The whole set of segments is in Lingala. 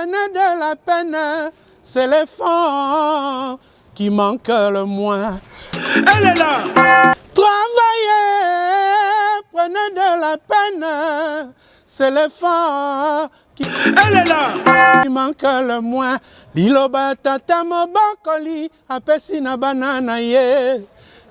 Prenez de la peine, c'est l'effort qui manque le moins. Elle est là. Travaillez, prenez de la peine, c'est l'effort qui, Elle est là. qui manque le moins. Liloba tata mobokoli apesi na bana na ye.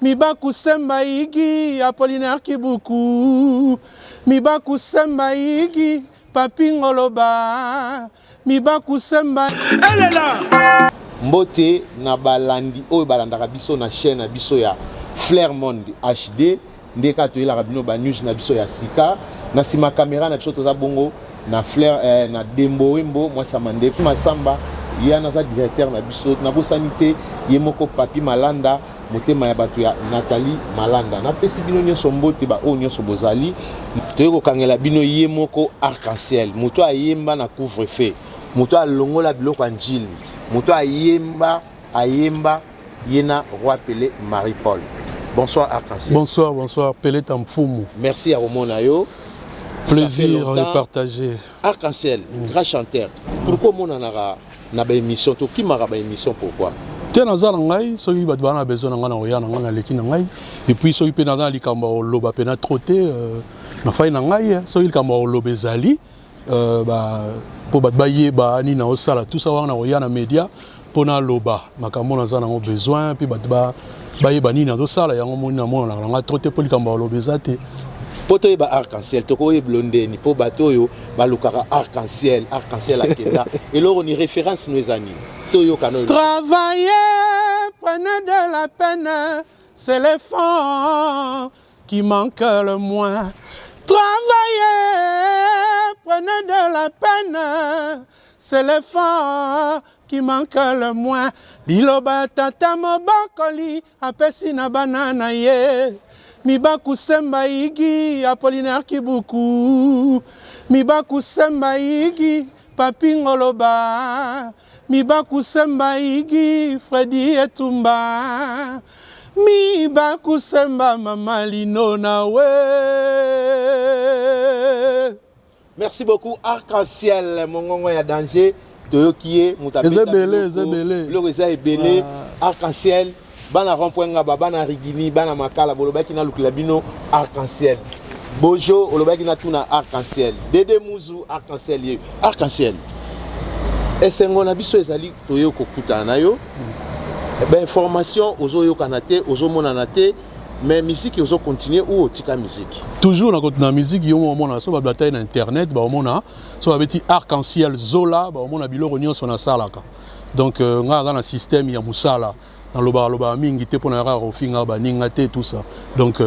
Mibaku semba igi Apollinaire Kibuku. Mibaku semba igi Papi Ngoloba. Mibaku semba. Elle est là. Mbote na balandi oyo balandaka biso na chaîne na biso ya Flair Monde HD. Nde kaka toyelaka bino ba news na biso ya sika. Na nsima caméra na biso toza bongo na Flair na Dembo Wembo mwasi ya mandefu Masamba, ye wana aza directeur na biso. Nabosani te ye moko Papi Malanda, motema ya bato ya Nathalie Malanda. Napesi bino nyonso mbote, ba oyo nyonso bozali. Toyei kokangela bino ye moko Arc-en-Ciel, moto ayemba na couvre-feu, moto alongola biloko ya njili, moto ayemba ayemba ye na roi Pelé Marie Paul. Bonsoir Arc-en-Ciel. Bonsoir, bonsoir Pelé Tamfumu. Merci ya komona yo. Plaisir de partager. Arc-en-Ciel, grand chanteur. Pourquoi omonanaka na baémission, tokimaka baémission, pourquoi? Te, naza na ngai. Soki bato baa na besoin na ngai, na koya na ngai, naleki na ngai. Et puis soki mpe naza na likambo ya koloba mpena trop te, nafai na ngai. Soki likambo ya koloba ezali mpo bato bayeba nini naosala, tout ça wana, na koya na média mpo naloba makambo naza nango besoin, mpe bato bayeba nini nazosala. Yango moni namonanaka na ngai trop te, mpo likambo ya koloba eza te. Mpo toyeba Arc-en-Ciel, tokoyebelo ndeni? Mpo bato oyo balukaka Arc-en-Ciel, Arc-en-Ciel akenda eloko ni référence no eza nini? Toyoka no. Travaillez, prenez de la peine, c'est l'effort qui manque le moins. Travaillez, prenez de la peine, c'est l'effort qui manque le moins. Liloba tata mobokoli apesi na bana na ye. Mibaku semba igi Apollinaire Kibuku. Mibaku semba igi Papi Ngoloba. Mibaku semba igi Freddy Etumba. Mibaku semba mama Lino nawe. Merci beaucoup Arc-en-Ciel, mongongo ya danger. Toyoki ye moto. Eza ebele, eza ebele. Biloko eza ebele. Arc-en-Ciel, bana rond-point Ngaba, bana Rigini, bana Makala, bolobaki nalukela bino Arc-en-Ciel. Bojo olobaki natuna Arc-en-Ciel. Dede Muzu, Arc-en-Ciel ye. Arc-en-Ciel, esengo na biso ezali toye kokutana na yo. Bainformation ozoyokana te, ozomonana te, mais musique ozocontinue ou otika musique? Toujours na musique. Yo omona so bato batali na internet, baomona so babeti Arc-en-Ciel Zola, baomona biloko nyonso nasalaka. Donc ngai aza na système ya mosala. Nalobaka lobaka mingi te mpona kaka kofinga baninga te, tout ça. Donc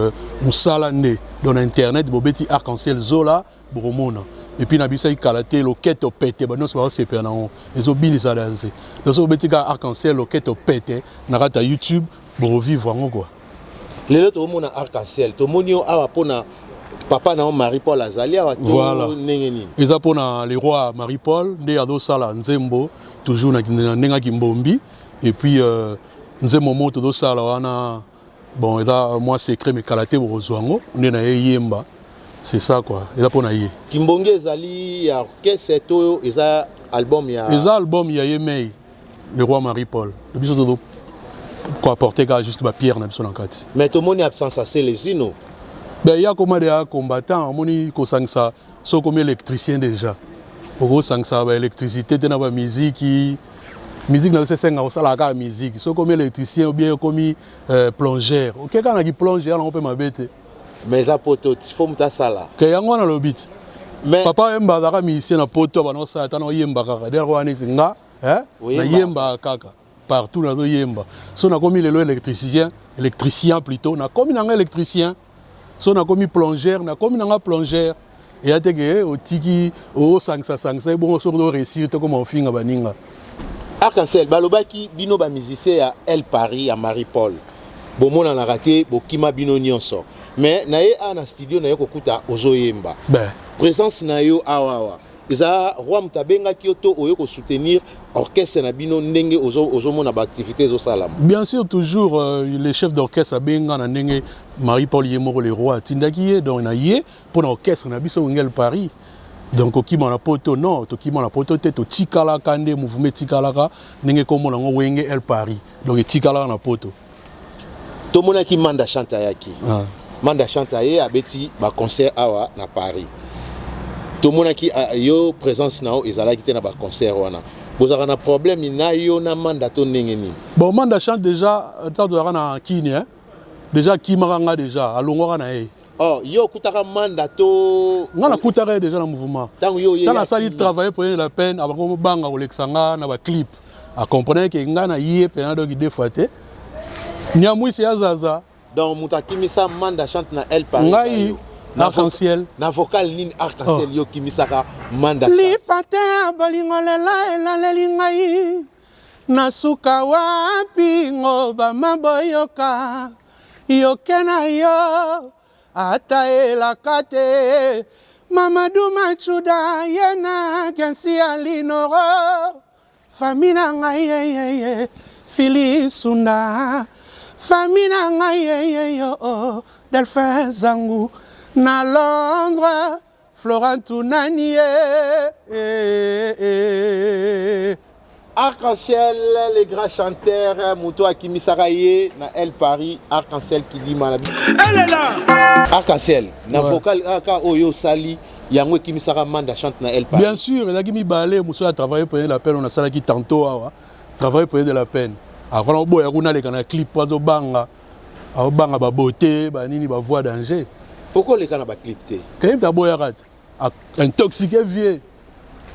mosala nde. Donc na internet bobeti Arc-en-Ciel Zola, bokomona. Et puis na biso kala te, loketo pete, bato nyonso baosepela nango, ezobinisa danse. Donc so bobeti kaka Arc-en-Ciel loketo pete na kati ya YouTube, bokovivre yango quoi. Lelo tokomona Arc-en-Ciel, tomoni yo awa mpona papa na yo Marie Paul azali awa to Voilà. ndenge nini? Eza mpona le roi Marie Paul nde azosala nzembo toujours na ndenge akimbombi. Et puis nzembo moko tozosala wana, bon, eza mwa secret, mais kala te bokozwa yango nde na ye yemba. C'est ça quoi, eza mpona ye. Kimbongi ezali ya orchestre to eza album ya? Eza album ya ye mei le roi Marie Paul. Biso tozo koapporter kaka juste bapierre na biso na kati. Mais tomoni absence ya Selezino. Ben, ya koma de ya combattant. Omoni kosangisa, soki okomi électricien déjà, okosangisa baélectricité te na bamiziki. Musique na biso esenga kosalaka kaka musique. Soki okomi électricien ou bien okomi plongeur, oke kaka na kiplongeur nango mpe mabe te. Mais eza poto, faut moto asala. Ke yango wana alobi ti. Mais papa oyemba, azalaka musicien na poto, bana osala ta na oyemba kaka der wana neti nga, eh? Oyemba. Nayembaka kaka partout, nazoyemba. So nakomi lelo électricien, électricien plutôt, nakomi nanga électricien. So nakomi plongeur, nakomi nanga plongeur. Eya te ke otiki osangisa-sangisa, ebongo soki oréussir te, koma ofinga baninga. Arc-en-Ciel, balobaki bino bamusicien ya El Paris ya Marie Paul bomonanaka te, bokima bino nyonso. Mais na ye awa na studio na ye kokuta ozoyemba. Ben. Présence na yo awa awa eza roi moto abengaki yo to oye kosoutenir orchestre na bino ndenge ozomona baactivité ezosalama? Bien sûr, toujours le chef d'orchestre abenga na ndenge Marie Paul ye moko le roi atindaki ye. Donc na ye mpo na orchestre na biso Wenge El Paris. Donc kokima na poto, non, tokima na poto te, totikalaka nde mouvement etikalaka ndenge komona yango Wenge El Paris, donc etikalaka na poto. Tomonaki Manda Chante ayaki. Ah. Manda Chante aye, abeti baconcert awa na Paris. Tomonaki, ah, yo présence na yo ezalaki te na baconcert wana. Bozalaka na problème na yo na Manda to ndenge nini? Bon, Manda Chante déjà, ntango tozalaka na Kini, hein? Déjà akimaka nga, déjà alongwaka na ye. Oh, yo okutaka Manda to? Nga nakutaka ye déjà na mouvement. Ntango yo oye? Ntango nasali travailler pour la peine, abakobanga kolekisa nga na baclip, acomprendre ke nga na ye mpena, donc deux fois te, nyamwisi ya zaza. Donc moto akimisa Manda Chante na El Paris? Ngai, Arc-en-Ciel. Na vocal nini, Arc-en-Ciel, yo okimisaka Manda Chante? Lipate ya bolingo lelo elaleli ngai, nasuka wapi? Ngobama boyoka yoke na yo ata elaka te. Mamadu Machuda ye na Gensi ya Linoro, fami na ngai yeyeye, Fili Sunda, fami na ngai yeyeyo, Delphin Zangu na Londres, Florent Tunani ye. Arc-en-Ciel, les grands chanteurs, moto akimisaka ye na El Paris, Arc-en-Ciel Kidima na Elle est là. Arc-en-Ciel na vocal kaka oyo osali, yango ekimisaka Manda Chante na El Paris? Bien sûr, ezalaki mibale. Mosusu ya travailler pour la peine, nasalaki tantôt awa, travailler pour de la peine, akona oboya kuna aleka na clip po azobanga, aobanga babote banini, bavoix danger. Pourquoi oleka na baclip te? Kayembe aboyaka te, intoxiqué vieux.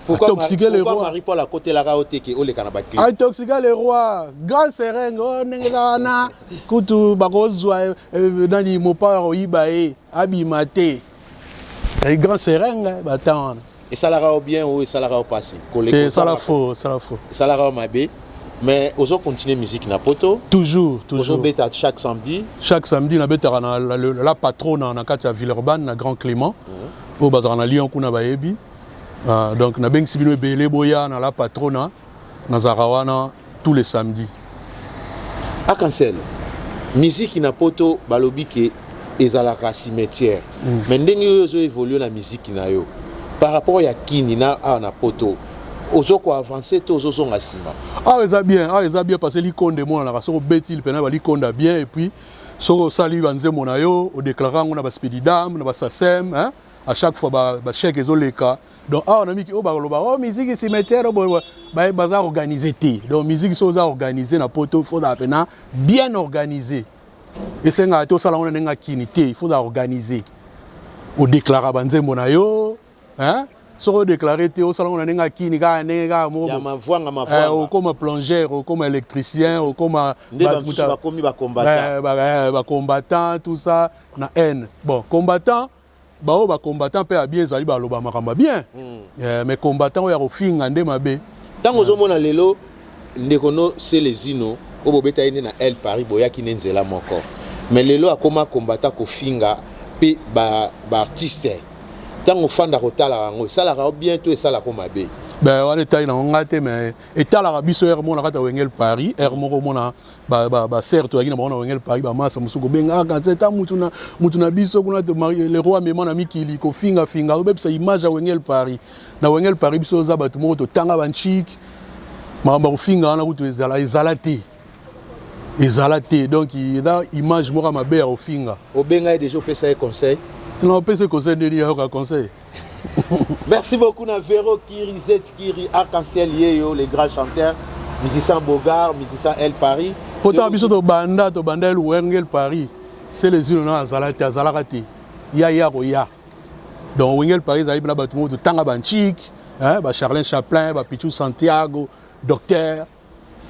Intoxiqué le roi. Marie Paul akotelaka yo te ke oleka na baclip? Intoxiqué le roi, grand seringue oyo ndenge eza wana, kutu bakozwa nani mopa ya koyiba ye, abima te. Ezali grand seringue batan wana. Esalaka yo bien oyo esalaka yo mpasi? Te, esala faux, esala faux. Esalaka yo mabe, mais ozo continuer musique na poto? Toujours, toujours. Ozobeta chaque samedi? Chaque samedi nabetaka na la Patrona na kati ya Villeurbanne, na Grand Clément. Oyo bazalaka na Lyon kuna bayebi. Donc nabengisi bino ebele, boya na La Patrona, nazalaka wana tous les samedis. Arc-en-Ciel, musique na poto balobi ke ezalaka cimetière, mais ndenge oyo ozo évolue na musique na yo par rapport ya Kini na awa na poto, ozo koavance to ozozonga nsima? Awa eza bien, awa eza bien, parce que likonda emonanaka. Soki obeti mpena balikonda bien, et puis soki osali banzembo na yo, odéclare yango na baspedidam, na basasem, hein? À chaque fois bachèque ezoleka. Donc awa na miki oyo bakoloba: "Oh, musique cimetière", oyo baza organisé te. Donc musique, soki oza organisé na poto, faut ozala mpena bien organisé. Esengaka te osala ngo na ndenge akini te, il faut ozala organisé, odéclara banzembo na yo, hein? Soki odéclare te, osala ngo na ndenge akini kaka, ndenge kaka moko ya mavwanga mavwanga, okoma plongeur, okoma électricien, okoma nde bamosusu bakomi bacombattant. Bacombattant, tout ça na haine. Bon, combattant baoyo bacombattant mpe ya bien ezali, baloba makambo ya bien. Mais combattant oyo ya kofinga nde mabe. Ntango ozomona lelo ndeko no Selezino oyo bobeta ye nde na El Paris, boyaki nde nzela moko, mais lelo akoma combattant, kofinga mpe baartiste, ntango ofanda kotala yango, esalaka yo bien to esalaka mabe? Ben, wana etali nango ngai te, mais etalaka biso ere moko na kati ya Wengel Paris. Ere moko omona basere toyaki na bango na Wengel Paris, bamasa mosusu kobengaka ta mutu na biso kuna, le roi mema na mikili, kofingafinga, obebisa image ya Wengel Paris. Na Wengel Paris biso oza bato moko totanga banchike, makambo ya kofinga wana kutu ezala, ezala te, ezala te. Donc eza image moko ya mabe ya kofinga. Obenga ye déjà, opesa ye conseil? Tina opesa conseil ndeni yayoka conseil. Merci beaucoup na Vero Kiri, Zet Kiri, Arc-en-Ciel Yeyo, les grands chanteurs, musicien Bogart, musicien El Paris. Pota biso tobanda, tobanda El Wengel Paris. C'est les uno na azala te, azalaka te. Ya ya koya. Donc Wengel Paris ezali na bato moko totanga banchik, hein, ba Charlin Chaplin, ba Pichu Santiago, docteur,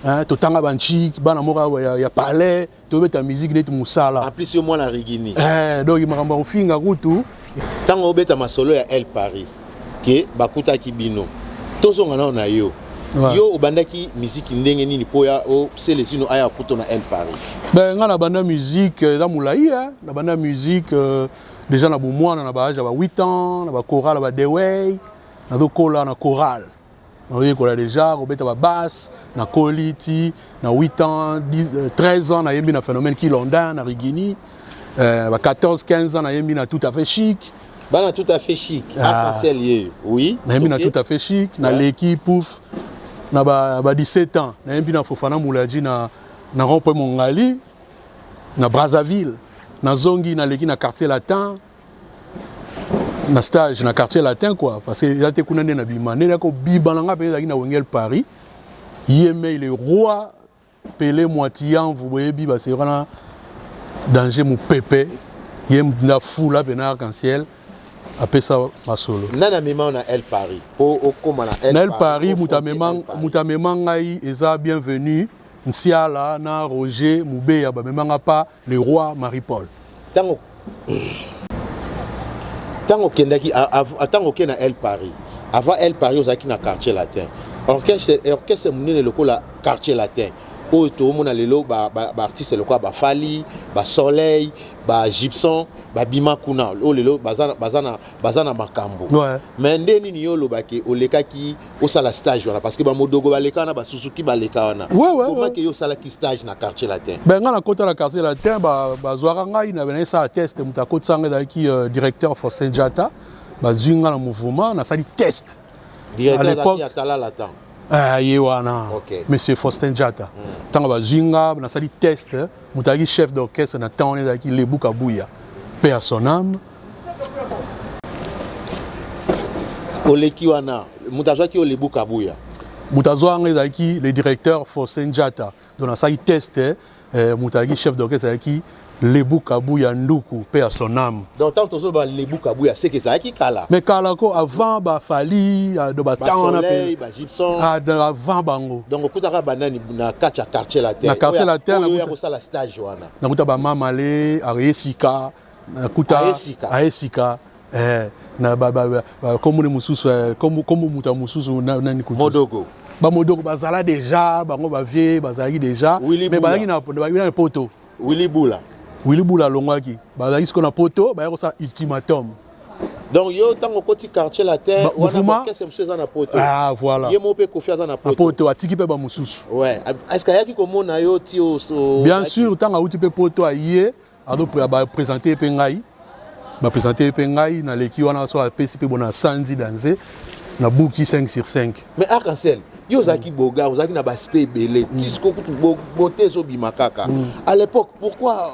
hein, totanga banchik, bana moko ya palais, tobeta musique neti mosala. En plus yo mwana Rigini. Eh, donc makambo ya kofinga kutu. Ntango obeta masolo ya El Paris ke bakutaki bino, tozonga nao na yo. Yo obandaki musique ndenge nini mpo ya Selesino aya kuto na El Paris? Ben, nga nabanda musique eza molai, eh. Nabanda musique déjà na bomwana, na baage ya ba 8 ans, na bachorale ya badewey. Nazokola na chorale, nazoyekola déjà kobeta babasse. Nakoli ti na 8 ans, 10, 13 ans nayembi na Phénomène Kilondin na Rigini. Ba 14 15 ans nayembi na Tout à fait chic. Bana tout à fait chic. Ah. Arc-en-ciel yeyo. Oui. Nayembi na Ok. tout à fait chic, naleki pouf na ba 17 ans, nayembi na Fofana Moulaji na rond-point Mongali na Brazzaville, nazongi naleki na quartier latin, na stage na quartier latin quoi, parce que eza te kuna nde na bima, nde nakobima na nga mpe ezalaki na Wengel Paris, ye mei le roi Pele Mwatiyanvu, boyebi base wana danger mopepe, ye na fula mpe na arc-en-ciel apesa masolo. Nani amema na El Paris po okóma na El Na El Paris, moto ofonte amema El Paris? Moto amema ngai eza Bienvenu Nsiala na Roger Mubeya, bamemanga pa le roi Marie Paul. Ntango okendaki, ntango okende na El Paris, avant El Paris ozalaki na quartier latin, orchestre monene lokola quartier latin oyo toomona lelo, baartiste lokola baFally, baSoleil, baGibson babima kuna, oyo lelo baza na makambo. Mais nde nini yo olobaki olekaki osala stage wana? Parce que bamodogo baleka wana, basuzuki baleka wana. Ouais. Komaki yo osalaki stage na quartier latin? Ben, ngai nakota na quartier latin, bazwaka ngai na esala test. Moto akotisa ngai ezalaki directeur Faustin Jata. Bazwi ngai na mouvement, nasali test. Directeur À l'époque- azalaki ya Talala tan? Ah, ye wana. Monsieur Faustin Jata. Ntango bazwi nga, nasali test, moto azalaki chef d'orchestre na ntango wana ezalaki Lebu Kabuya, paix à son âme. Oleki wana, moto azwaki yo Lebu Kabuya? Moto azwa nga ezalaki le directeur Faustin Jata. Donc nasali test, moto azalaki chef d'orchestre ezalaki Lebu Kabuya Nduku, paix à son âme. Donc ntango tozoloba Lebu Kabuya, seke ezalaki kala. Mais kala ko, avant baFally, do batemps wana. BaSoleil, Mpe baGibson. Ah, donc avant bango. Donc okutaka banani na kati ya quartier latin? Na quartier latin, oyo ya kosala stage wana? Nakuta bamamale Aye Sika, nakuta Aye Sika. Aye Sika, na komoni mosusu, kombo moto ya mosusu nani kutu? Modogo. Bamodogo bazala déjà, bango bavie bazalaki déjà. Willy Mais Bula. bazalaki na poto. Willy Bula. Willy Bula alongwaki, bazalaki sikoyo na poto, bayaki kosala ultimatum. Donc yo ntango okoti quartier latin wana, orchestre mosusu eza na poto. Ah, voilà. Ye moko mpe Kofi aza na Na poto. poto, atiki mpe bamosusu. Ouais, est ce que ayaki komona yo ti Bien sûr, ntango awuti mpe poto, aye, azo baprésente mpe ngai, baprésente mpe ngai, naleki wana so apesi mpe bona sanzi danze, nabuki 5 sur 5. Mais Arc-en-Ciel, yo ozalaki bogar, ozalaki na baaspect ebele, ti siko kutu bote ezobima kaka. À l'époque, pourquoi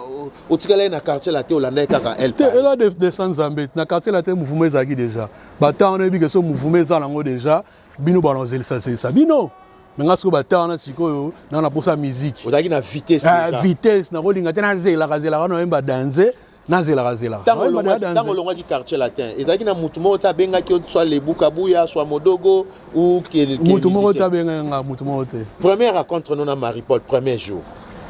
otikala ye na quartier latin, olanda ye kaka El Te. Paris? Eza descente Nzambe. Na quartier latin, mouvement ezalaki déjà. Batemps wana, oyebi ke so mouvement eza nango déjà, bino banaozelisa bino. Me nga sikoyo, batemps wana sikoyo na posa musique. Ozalaki na vitesse Ah, déjà. vitesse, nakolinga te, nazelaka zelaka, naoyemba danze, nazelaka zelaka. Ntango Naoyemba deja ntango danze. olongwaki quartier latin, ezalaki na mutu moko te abengaki yo, soit Lebu Kabuya, soit Modogo ou quel Mutu moko te musicien? abengaki nga, mutu moko te. Première rencontre no na Marie Paul, premier jour?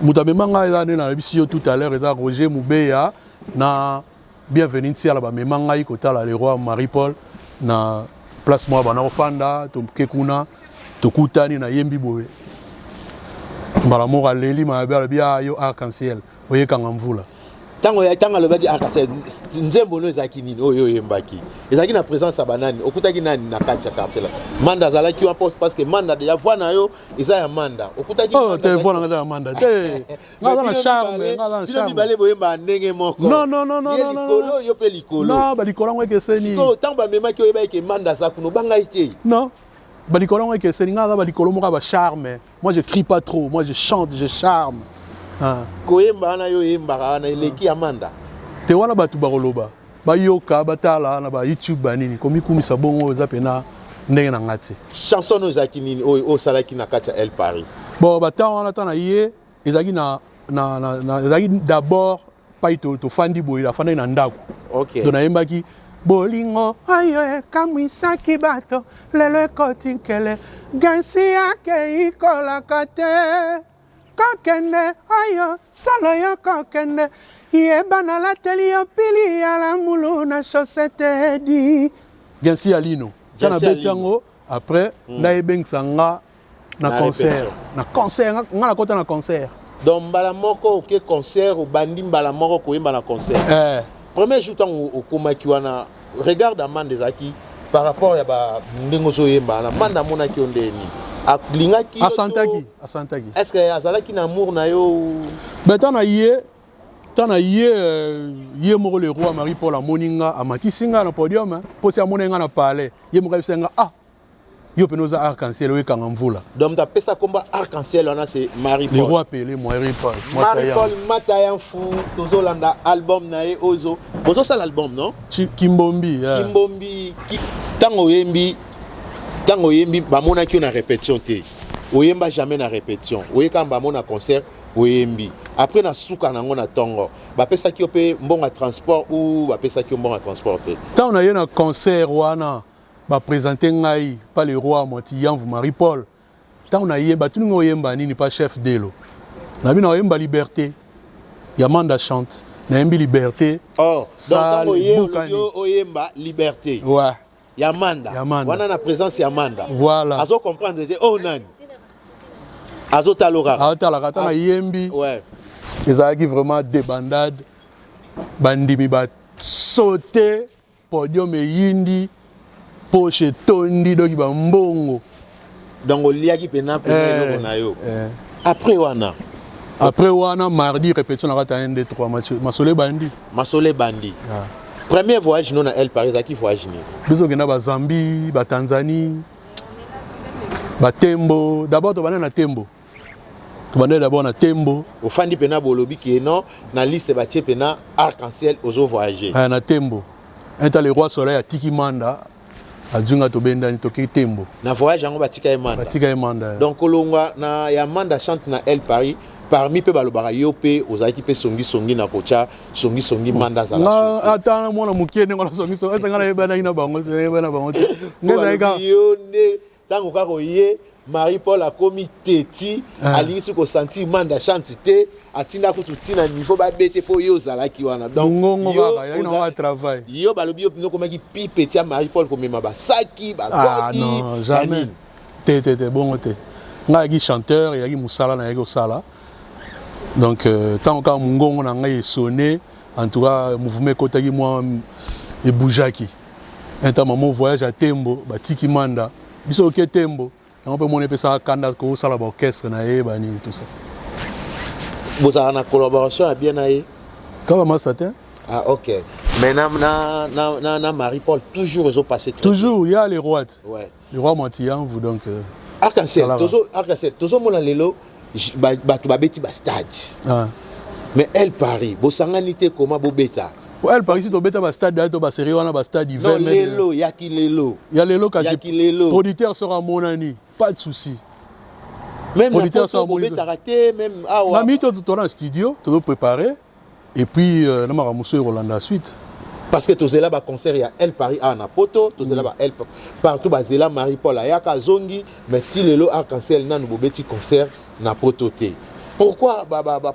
Moto amema ngai eza nde nayebisi yo tout à l'heure, eza Roger Mubeya na Bienvenu Ntiala. Bamema ngai kotala le roi Marie Paul na place moko bana kofanda. Toke kuna, tokutani, nayembi boye, mbala moko aleli mabe, alobi: "A yo Arc-en-Ciel, oyekanga mvula." Ntango alobaki Arc-en-Ciel, nzembo no ezalaki nini oyo oyembaki? Ezalaki na présence ya banani? Okutaki nani na kati ya quartier la? Manda azalaki wa? Parce que Manda déjà, voix na yo eza ya Manda. Okutaki Oh, Manda te, azalaki- voix na ngai eza ya Manda te. Ngai aza na charme, ngai aza na Bino charme. mibale boyembaka ndenge moko? Non, non, non, non, Ye non, non, likolo, yo mpe likolo. Non, balikolo yango ekeseni. Sikoyo ntango bamemaki, oyebaki ke Manda aza kuna, obangai te? Non, balikolo yango ekeseni. Ngai aza balikolo moko ya bacharme. Moi, je crie pas trop, moi je chante, je charme. Ah. Koyemba wana yo oyembaka wana eleki ya Manda? Te, wana bato bakoloba, bayoka, batala na ba YouTube, banini komikumisa bongo eza mpena ndenge na nga te. Chanson oyo ezalaki nini oyo osalaki na kati ya El Paris? Bon, batemps wana, ntango na ye ezalaki ezalaki d'abord pai tofandi boye, afandaki na ndako. Donc nayembaki bolingo oyo ekamwisaki bato, lelo ekoti nkele, gansi akei kolaka te, kokende oyo solo yo kokende, yeba nalateli yo pili ya lamulu na chaussette edi gansi ya lino. Ta Gansi ya nabeti lino. yango, après nayebengisa nga na Na concert. répétition. Na concert, nga nakota na concert. Donc mbala moko oke concert, obandi mbala moko koyemba na concert? Eh. Premier jour ntango okomaki wana, regarde Amanda ezalaki par rapport ya ba ndenge ozoyemba wana, Manda amonaki yo ndeni? Alingaki yo? Asantaki, asantaki. Est ce que azalaki na amour na yo? Beta na ye. Ntango na ye ye moko le roi Marie Paul amoni nga, amatisi nga na podium, mpo si amoni nga na palais, ye moko ayebisa nga: "Ah, yo mpena oza arc-en-ciel oyo ekanga mvula." Donc moto apesa komba arc-en-ciel wana, c'est Marie Le Paul. Roi Pele, Marie Paul. Marie Paul Matayanfu, tozolanda album na ye ozo bozosala album, non? Kimbombi, yeah. Kimbombi. Ntango oyembi, ntango oyembi, bamonaki yo na répétition te. Oyemba jamais na répétition, oyeka bamona concert, oyembi. Après, na suka nango na ntongo, bapesaki yo mpe mbongo ya transport ou bapesaki yo mbongo ya transport te? Ntango na ye na concert wana, baprésente ngai pa le roi Moti Yanvu Marie Paul. Ntango na ye, batuni ngai: "Oyemba nini?" Pa chef Delo nabi na oyemba Liberté ya Manda Chante. Nayembi Liberté. Oh, donc ntango oye, olobi oyemba Liberté ya Manda. Ya Manda. Wana na présence ya Manda. Voilà. Azocomprendre te oyo nani azotala kaka. Aotalaka ata nayembi. Ezalaki vraiment débandade, bandimi basote podium, eyindi, poche etondi, doki bambongo. Donc oliaki mpena mpena eloko na yo. Après wana? Après wana, mardi, répétition na kati ya 1 2 3, masolo ebandi. Masolo ebandi. Premier voyage no na El Paris ezalaki voyage nini? Biso okenda Bazambie, Batanzanie, Batembo. D'abord tobandai na Tembo, tobandai d'abord na Tembo. Ofandi mpena, bolobi ke non, na liste batie mpena arc-en-ciel, ozo voyager. Aya na Tembo un le roi Soleil atiki Manda, azwi nga, tobendani, tokei Tembo. Na voyage yango batika ye Manda? Batika ye Manda. Donc kolongwa na ya Manda Chante na El Paris, parmi mpe balobaka yo mpe ozalaki mpe songisongi na kotya songisongi Manda azala. Nga ata mwana mokie ndenge wana, songisongi ata nga nayebanaki na bango te, nayebani na bango te. Nga ezalaki kaka yo nde ntango kaka oye, Marie Paul akomi teti, alingisi kosentir Manda Chante te, atinda kutu ntina niveau babete mpo ye ozalaki wana. Donc mongongo yo kaka ezalaki nango ya travail. Yo balobi yo mpino okomaki pipe tia Marie Paul komema basaki. Ah bagodi. Non, jamais. Banini. Te, te, te, bongo te. Ngai ayaki chanteur, eyaki mosala nayaki kosala. Donc ntango kaka mongongo na ngai esonne, en tout cas mouvement ekotaki mwa, ebougeaki. Un mamo voyage ya Tembo, batiki Manda, biso oke Tembo. Yango mpe mona epesaka kanda kosala baorchestre na ye, banini, tout ça. Bozalaka na collaboration ya bien na ye? Kaka masa te. Ah ok, mais na Marie Paul toujours ezopasse très Toujours ya le roi te. Bien. Ouais. Le roi Matiyanvu, donc Arc-en-ciel. Salaka. Tozo arc-en-ciel, tozomona lelo bato babeti bastade, mais El Paris bosangani te, koma bobeta? El Paris si tobeta bastade ya to basérie wana, bastade. Non, lelo yaki lelo. Ya lelo kasi. Yaki lelo. Producteur soko amonani, pas de souci. Même na Producteur poto so amoni- bobetaka te même awa? Na minute oyo toza na studio, tozoprépare et puis na makambo mosusu ekolanda suite. Parce que tozela baconcert ya El Paris awa na poto, tozela ba El partout, bazela Marie Paul ayaka, azongi, mais ti lelo arc-en-ciel nanu bobeti concert na poto te. Pourquoi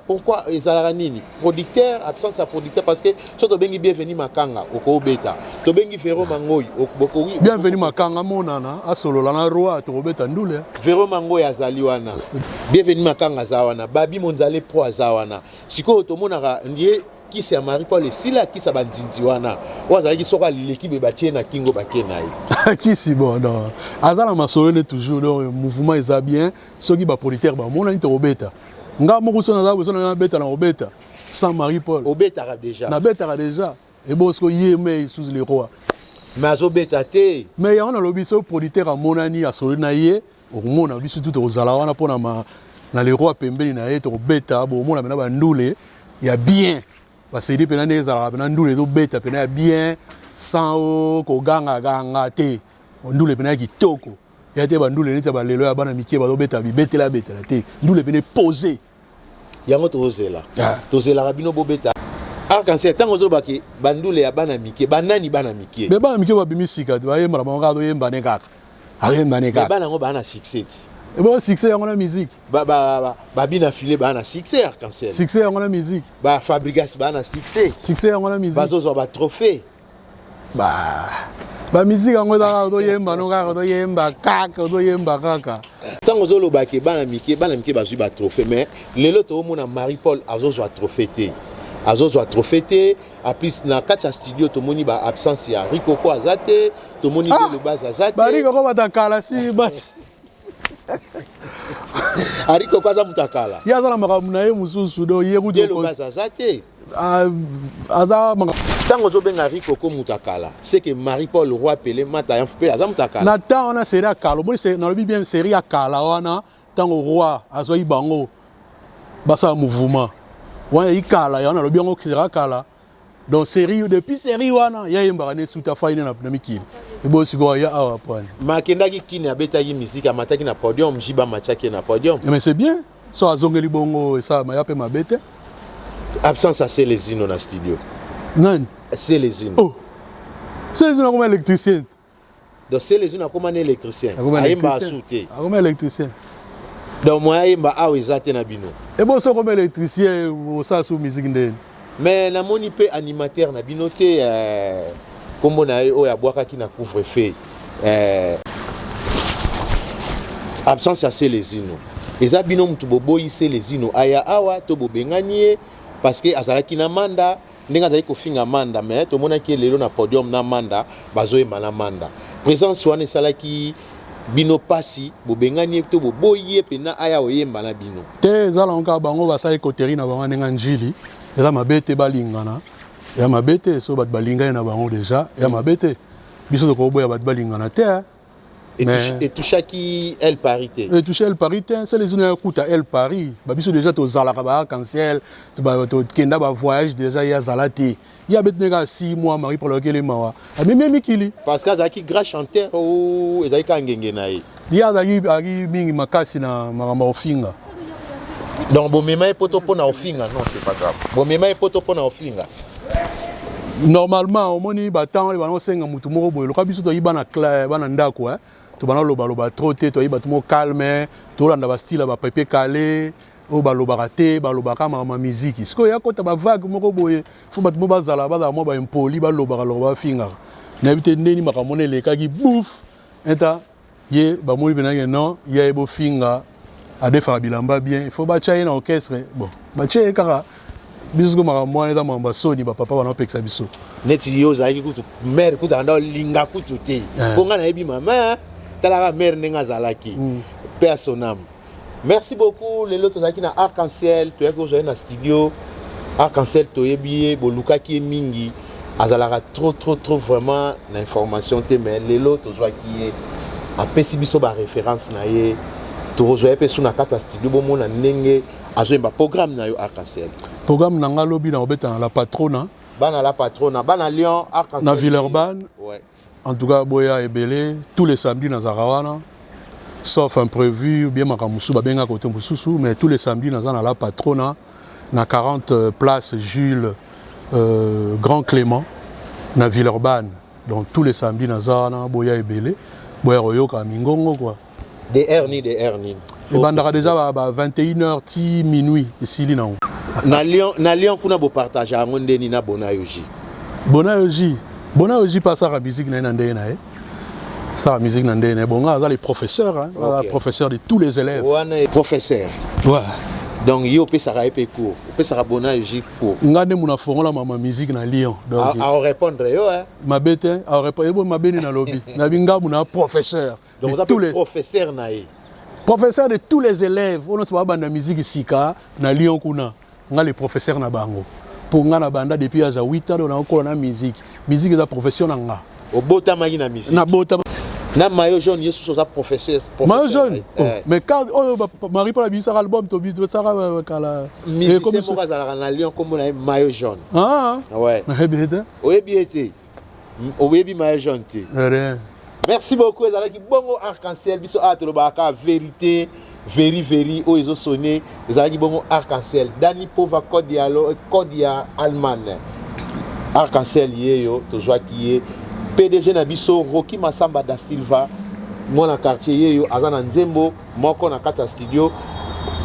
pourquoi ezalaka nini? Producteur, absence ya producteur? Parce que so tobengi Bienvenu Makanga, okobeta, tobengi Vero Mangoi, bokoki. Bienvenu Makanga monana, asolola na roi, tokobeta ndule. Vero Mangoi azali wana, Bienvenu Makanga aza wana, Babi Monzale Pro aza wana. Sikoyo tomonaka ndie kisi ya Marie Paul esila, kisi ya banzinzi wana oyo azalaki, soko aleki be batie na kingo, bake na ye. Kisi, bon, non, aza na masolo nde toujours. Donc mouvement eza bien. Soki baproducteur bamonani, tokobeta. Nga moko so naza boso, nabeta na kobeta sans Marie Paul. Obetaka déjà? Nabetaka déjà. Ebo siko ye me sous le roi. Mais azobeta te. Mais yango nalobi, soki producteur amonani, asoli na ye, okomona biso tu tokozala wana mpona na le roi pembeni na ye, tokobeta. Bomona mpena bandule ya bien, basedi mpena ndenge ezalaka mpena, ndule ezobeta mpena ya bien, sans o kogangaganga te. Ndule mpena ya kitoko ya te, bandule neti ya balelo ya bana mike bazobeta bibetela betela te, ndule mpena epose. Yango tozela. Ah. Tozelaka bino bobeta arc-en-ciel. Ntango ozobaki bandule ya bana mike, banani bana mike? Me bana mike babimi sika, bayembana bango kaka, toyemba ne kaka, azoyemba ne me kaka. Bana yango baa na succès ti. Ebo succès yango na musique. Babina file baa na succès, arc-en-ciel. Succès yango na musique. Bafabrigas baa na succès. Succès yango na musique. Bazozwa batrophée. Ba bamusique yango eza kaka toyemba no kaka, toyemba kaka, toyemba kaka. Ntango ozolobaki bana mike, bana mike bazwi batrophée, mais lelo toomona Marie Paul azozwa trophée te, azozwa trophée te. En plus, na kati ya studio tomoni ba absence ya Rikoko, aza te. Tomoni Ah! Belobaz aza te. Barikoko batakala si bati. Rikoko aza moto akala. Ye aza na makambo na ye mosusu, donc ye kutu. Belobaz aza te. Aza Ntango ozobenga Rikoko moto akala, c'est que Marie Paul Roi Pele Mata ya mpe aza moto akala. Na temps wana, série ya kala, omoni, nalobi bien, série ya kala wana, ntango roi azwaki bango basala mouvement wana, eyi kala yango, nalobi yango série ya kala. Donc série, depuis série wana, yayembaka ne suta fai ne na mikili eboyo. Sikoyo ya awa pwani? Ma akendaki kini, abetaki musique, amataki na podium, jiba amatiaki ye na podium. Mais c'est bien, so azongeli bongo, esalama ya mpe mabe te. Absence ya Selezino na studio? Nani? Selezino. Oh, Selezino akoma électricien. Donc Selezino akoma na électricien, ayemba asu te? Akoma électricien. Donc moyen ayemba awa eza te na bino? Ebo so okoma électricien, osala su musique ndeni? Mais namoni mpe animateur na bino te, nkombo na ye oyo abwakaki na couvre feu. Absence ya Selezino, eza bino mutu boboyi Selezino aya awa to bobengani ye? Parce que azalaki na Manda, ndenge azalaki kofinga Manda, mais tomonaki ye lelo na podium na Manda, bazoyemba na Manda. Présence wana esalaki bino mpasi, bobengani ye to boboyi ye mpena aya oyemba na bino? Te, eza nango kaka bango basali coterie na bango ndenge njili. Eza mabe te, balingana, eza mabe te. So bato balingani na bango déjà, eza mabe te. Biso tokoboya bato balingana te. Etouchaki El Paris te? Etouche El Paris te. Selezino ya kuta El Paris, babiso déjà tozalaka ba arc-en-ciel, tokenda bavoyage déjà, ye azala te. Ye abeti ndenge kaka 6 mois, Marie Paul akele mawa, amemi ye mikili. Parce que azalaki grand chanteur ou ezalaki kaka ngenge na ye? Ye azalaki mingi makasi na makambo ya kofinga. Donc bomema ye poto mpona kofinga? Non, c'est pas grave. Bomema ye poto mpona kofinga? Normalement, omoni, batemps wana bana osenga motu moko boye loka. Biso toyi bana, bana ndako, tobana olobaloba trop te, toyi bato moko calme, tolanda bastyle ya bapepe kale oyo balobaka te, balobaka makambo ya miziki. Sikoyo ya kota bavague moko boye, fo bato mo bazala mwa baimpoli, balobaka loka, bafingaka. Nayebi te ndeni makambo wana elekaki bouf eta ye bamoni mpenake non, ye aye bofinga, adefaka bilamba bien, il faut batya ye na orchestre. Bon, batya ye kaka. Biso sikoyo makambo wana eza makambo ya soni, bapapa bana bapekisa biso. Neti yo ozalaki kutu mare, kutu anda olinga kutu te, mpo ngai nayebi mama, talaka mare ndenge azalaki mpe ya son âme. Merci beaucoup. Lelo tozalaki na Arc-en-Ciel, toyaki kozwa ye na studio. Arc-en-Ciel, toyebi ye, bolukaki ye mingi, azalaka trop trop trop vraiment na information te, mais lelo tozwaki ye, apesi biso baréférence na ye. Tokozwa ye mpe su na kati ya studio, bomona ndenge azoyemba. Programme na yo, Arc-en-Ciel? Programme na nga, lobi na kobeta na La Patrona. Bana La Patrona, bana Lyon, Arc-en-Ciel na Villeurbanne. En tout cas, boya ebele. Tous les samedis nazalaka wana, sauf imprévu ou bien makambo mosusu babengaka kote mosusu, mais tous les samedis naza na La Patrona, na 40 place Jules Grand Clément, na Villeurbanne. Donc tous les samedis naza wana, boya ebele, boya koyoka mingongo quoi. Dr ni dr nini? Ebandaka déjà ba 21h ti minuit, esili nango. Na Lyon, na Lyon kuna bopartage yango ndeni na Bona Yoji? Bona Yoji, Bona Yoji mpe asalaka musique na ye na ndenge na ye, asalaka musique na ndenge na ye. Bon, nga aza les professeurs, hein, aza professeur de tous les élèves. Wana professeur? Ouais. Donc ye opesaka ye mpe cours, opesaka Bona Yoji cours? Nga nde muna fongola mama musique na Lyon, donc aorépondre yo, hein? Mabe te, ebo mabe nini nalobi? Nabi nga muna professeur. Donc oza mpe professeur na ye? Professeur de tous les élèves oyo nyonso babanda musique sika na Lyon kuna, nga le professeur na bango, mpo nga na banda depuis âge ya 8 ans, donc nakokola na musique. Musique eza profession na nga. Obotamaki na musique? Nabotama. Na maillot jaune, ye susu oza professeur? Maillot jaune, oh, mais quand oyo Marie Paul abimisaka album, tobisaka kala. Musicien moko azalaka na Lyon, nkombo na ye Maillot jaune. Ah. Ouais. Nayebi ye te. Oyebi ye te? Oyebi maillot jaune te? Rien. Merci beaucoup. Ezalaki bongo Arc-en-Ciel. Biso awa tolobaka vérité, veri veri oyo ezosone. Ezalaki bongo Arc-en-Ciel, Dani Pova, code ya, code ya Allemagne. Arc-en-Ciel yeyo, tozwaki ye. PDG na biso Roki Masamba da Silva, mwana quartier, yeyo aza na nzembo moko na kati ya studio.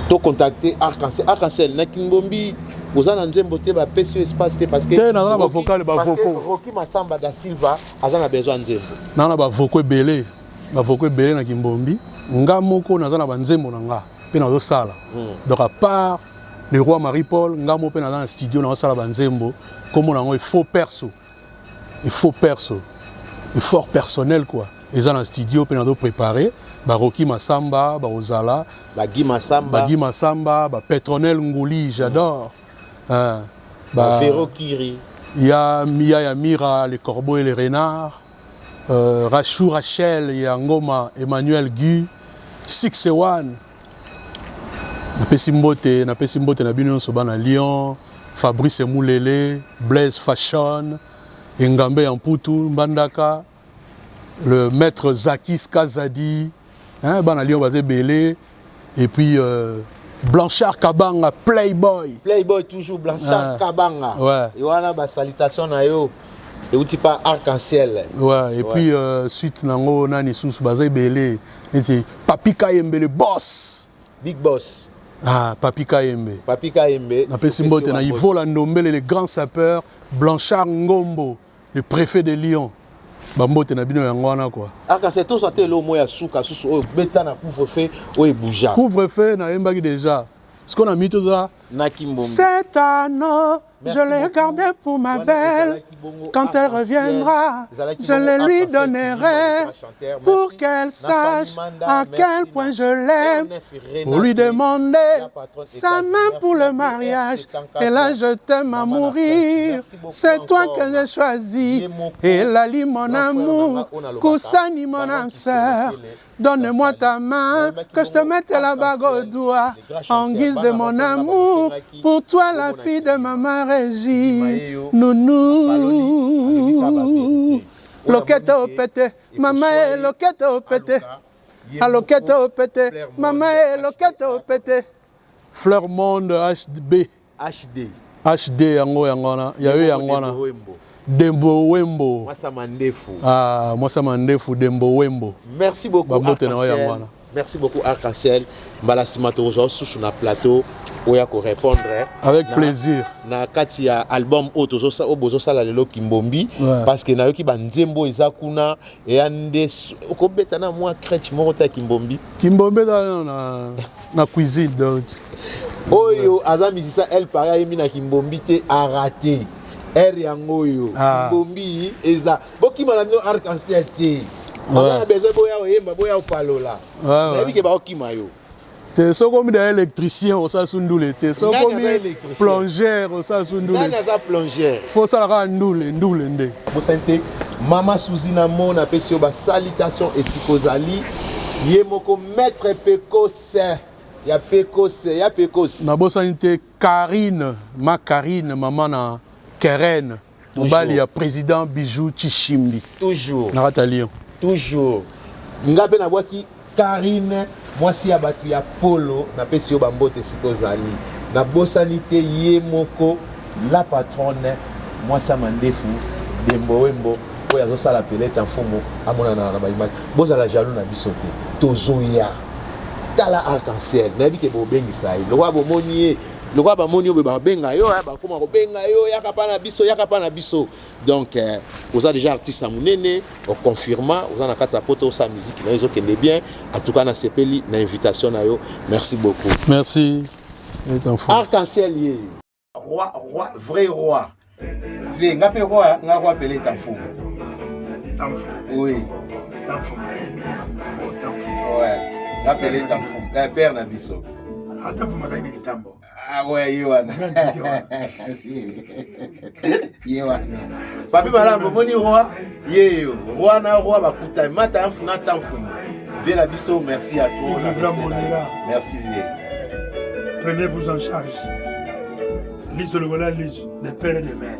Tocontacte Arc-en-Ciel. Arc-en-Ciel, na Kimbombi oza na nzembo te? Bapesi yo espace te? Parce que Te, naza na bavocal, bavocaux. Roki Masamba da Silva aza na besoin nzembo. Naza na bavocaux ebele, bavocaux ebele na Kimbombi. Nga moko naza na banzembo na nga mpe nazosala. Donc à part le roi Marie Paul, nga moko mpe naza na studio, nazosala banzembo. Kombo na yango Effort perso, effort perso, effort personnel quoi. Eza na studio mpe nazoprépare. Baroki Masamba bakozala. Bagi Masamba. Bagi Masamba, bapetronel Nguli, j'adore. Ba Vero Kiri. Ya Mia ya Mira, les corbeaux et les renards. Rachou Rachel ya Ngoma Emmanuel Guy 6 1 napesi mbote napesi mbote na bino nyonso bana Lyon Fabrice Mulele Blaise Fashion Engambe ya Mputu Mbandaka le maître Zakis Kazadi hein, bana Lyon baza ebele et puis Blanchard Kabanga Playboy Playboy toujours Blanchard Ah. Kabanga. Ouais. Et wana ba salutation na yo. Euti pa arc-en-ciel. Ouais, et puis suite nango nani susu baza ebele neti Papi Kayembe le boss. Big boss. Ah, Papi Kayembe. Papi Kayembe. Napesi mbote na Ivola Ndombele le grand sapeur, Blanchard Ngombo, le préfet de Lyon. Bambote na bino yango wana quoi. Arc-en-ciel toza te eloko moko ya suka susu oyo beta na couvre-feu oyo ebouja. Couvre-feu nayembaki déjà. Ce qu'on a mis tout ça. Na Kimbombi. Cet anneau, Merci je l'ai beaucoup. gardé pour ma Wana belle. ezalaki bongo Quand elle arc-en-ciel. reviendra, Ezalaki je bongo le lui arc-en-ciel, donnerai toujours chanteur. pour Merci. qu'elle Na sache Fanny Manda, à merci quel na point je l'aime. Ernest Renate, Pour lui demander la patronne sa États-Unis. main pour Merci le na mariage. BR74. Et là, je t'aime à Maman la mourir. Merci beaucoup C'est toi encore. que j'ai choisi. Ye moko, Et Lali, mon grand frère amour, Nanga, on a le Koussani, mon baka. âme sœur. Baron Kisolokele, Donne-moi Basali. ta main, Nayembaki que je te bongo mette la bague au arc-en-ciel, doigt, les grands en chanteurs, guise de bana mon batonga amour. bakosengaki, Pour toi, la komona fille de Kidima. maman Régine, Mayeyo, Baloli, alobi kaka nounou. ba vérité. Oyo Loketo amoni ke, pete, mama ekoswa e ye, loketo pete. aluka, ye Aloketo moko, pete, Fleur Monde mama e HD, loketo pete. Fleur Monde HB. HD. HD yango yango wana, ya yo yango wana. Dembo Wembo. Dembo Wembo. Mwasa Mandefu. Ah, mwasa Mandefu Dembo Wembo. Merci beaucoup Bambote na yo Arc-en-Ciel. yango wana. Merci beaucoup Arc-en-Ciel. Mbala sima tokozwa susu na plateau oya ko répondre Avec na, plaisir. Na kati ya album oyo tozosa oyo bozosala lelo Kimbombi Ouais. parce que nayoki ba nzembo eza kuna eya nde okobeta na mwa crèche moko te ya Kimbombi. Kimbombi eza na cuisine donc. Oyo aza musicien El Paris ayembi na Kimbombi te a raté. R yango oyo. Ah. Kimbombi eza bokima na bino Arc-en-Ciel te. Baza na besoin boya oyemba boya opalola. Ouais, ouais. Nayebi ke baokima yo. Te soki omi da électricien osala su ndule te, soki Nani omi aza électricien? plongeur osala su ndule. Nani aza plongeur? Fo osala kaka ndule ndule nde. Bosani te mama Suzy na mo napesi yo ba salutation esika ozali ye moko maître Pekose ya Pekose ya Pekose. Nabosani te Karine, ma Karine, mama na Keren, mobali ya président Bijou Chishimbi. Toujours. Na kati ya Lyon. Toujours. Nga mpe nabwaki Karine mwasi ya bato ya polo napesi yo bambote esika ozali. Nabosani te ye moko la patronne mwasi ya mandefu Dembo Wembo oyo azosala pelete ya mfumu amonana na ba image. Bozala jaloux na biso te, tozoya. Tala Arc-en-Ciel, nayebi ke bobengisa ye lokola bomoni ye, lokola bamoni yo boye babenga yo, bakoma kobenga yo yaka pa na biso, yaka pa na biso. Donc oza déjà artiste ya monene, oconfirma oza na kati ya poto osala musique na yo ezokende bien. En tout cas nasepeli na invitation na yo, merci beaucoup. Merci. Et enfant. Arc-en-Ciel ye. Roi, roi, vrai roi. Vie, nga pe roi, nga roi pelé tamfu. Tamfu. Oui. Tamfu, eh bien. Oh, tamfu. Ouais. Nga pelé tamfu. Eh, père na biso. Ah, tamfu mazali na kitambo. Ah ouais, ye wana. Ye wana. Papi Malambo, moni roi, ye yo. Roi na roi bakutani, mata amfu na tamfu. Vie na biso, merci à toi. Vive la monnaie. Merci vie. Prenez-vous en charge. Lise le voilà, lise des pères et des mères.